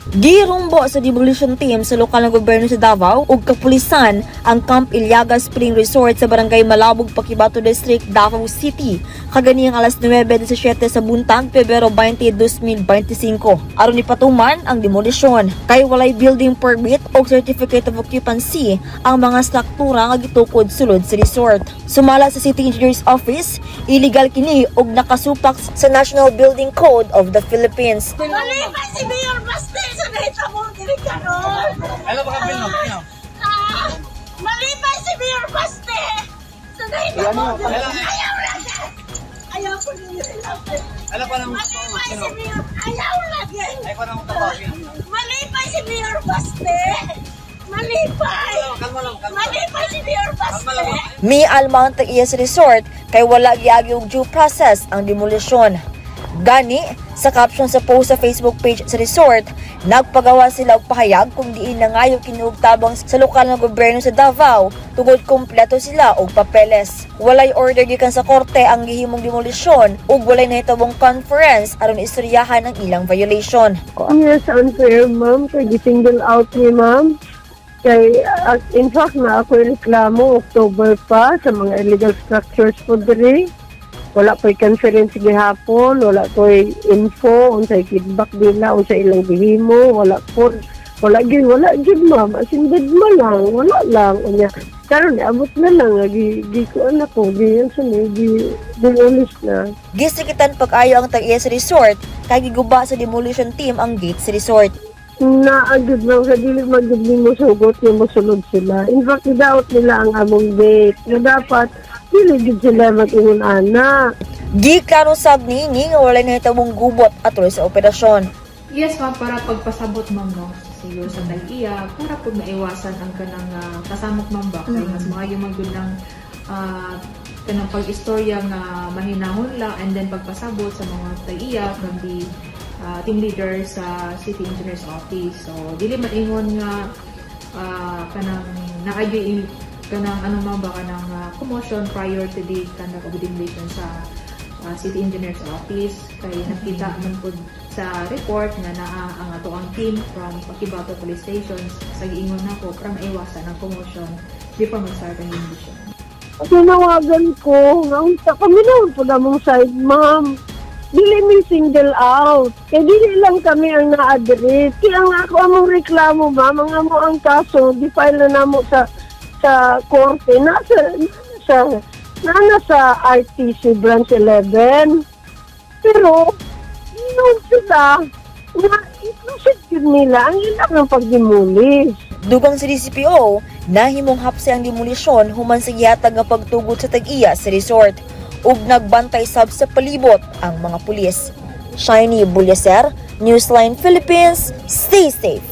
Girumbo sa demolition team sa lokal na gobyerno sa Davao ug kapulisan ang Camp Iliaga Spring Resort sa Barangay Malabog, Paquibato District, Davao City kaganihang alas 9:17 sa buntag, Pebrero 20, 2025, aron ipatuman ang demolisyon. Kay walay building permit o certificate of occupancy ang mga struktura nga gitukod sulod sa resort. Sumala sa City Engineer's Office, illegal kini ug nakasupak sa National Building Code of the Philippines. Malipay si Mayor Baste sa nahitabo diri karon. Ano ba kapil no? Ah, malipay si Mayor Baste sa nahitabo diri. Ayaw lagi. Ayaw ko ninyo ilapit. Ano pa nang Malipay si Mayor. Ayaw lagi. Ay pa nang tawagin. Malipay si Mayor Baste. Malipay. Kalma lang, kalma. Malipay si Mayor Kalma lang. Baste. Mialma ang tag-iya sa resort kay wala giagi og due process ang demolisyon. Gani, sa caption sa post sa Facebook page sa resort, nagpagawa sila og pahayag kung diin nangayo kini og tabang sa lokal nga gobyerno sa Davao tungod kompleto sila og papeles. Walay order gikan sa korte ang gihimong demolisyon ug walay nahitabong conference aron istoryahan ang ilang violation. Yes, unfair, ma'am. Kay single out ni ma'am. Kay, in fact, na ako reklamo October pa sa mga illegal structures po diri. Wala ko'y conference gihapon, wala ko'y info, unsay feedback nila, unsay ilang gihimo, wala po. Wala gyud, ma'am. As in, dead mo lang, wala lang. Unya, karon abot na lang, nga, gi, kuan ako, gi, ano sa ni, gi, demolish na. Gisikitan pag-ayo ang tag-iya sa resort kay giguba sa demolition team ang gate sa resort. Naagod lang sa dili magyud mo sugot nga mosulod sila. In fact, gidaot nila ang among gate nga dapat dili gyud sila mag-ingon ana. Giklaro sab niini nga walay nahitabong gubot atol sa operasyon. Yes, ma'am, para pagpasabot, ma'am, no, siguro sa tag-iya, para po maiwasan ang kanang kasamok, ma'am, ba, kay mas maayo man gud ng kanang pag-istorya nga mahinahon lang and then pagpasabot sa mga tag-iya from the team leader sa City Engineer's Office. So, dili man ingon nga kanang naadyoy kanang ano, ma'am, ba, kanang commotion prior to the conduct of demolition sa City Engineer's Office kay nakita man pud sa report nga naa ang ato ang team from Paquibato Police Station sa giingon nako para maiwasan ang commotion before mag-start ang demolition. Tinawagan ko, nga unta kami na po among side, ma'am. Dili mi single out. Kay dili lang kami ang na-address. Kaya ang ako among reklamo, ma'am, ang amo ang kaso, di-file na namo sa korte, nasa RTC Branch 11. Pero, yun sila, na i-proceed yun nila ang ilang pag-demolish. Dugang sa DCPO, nahimong hapsay ang demolisyon human sa gihatag nga pagtugot sa tag-iya sa resort ug nagbantay sab sa palibot ang mga pulis. Shiny Bulyaser, Newsline Philippines, stay safe.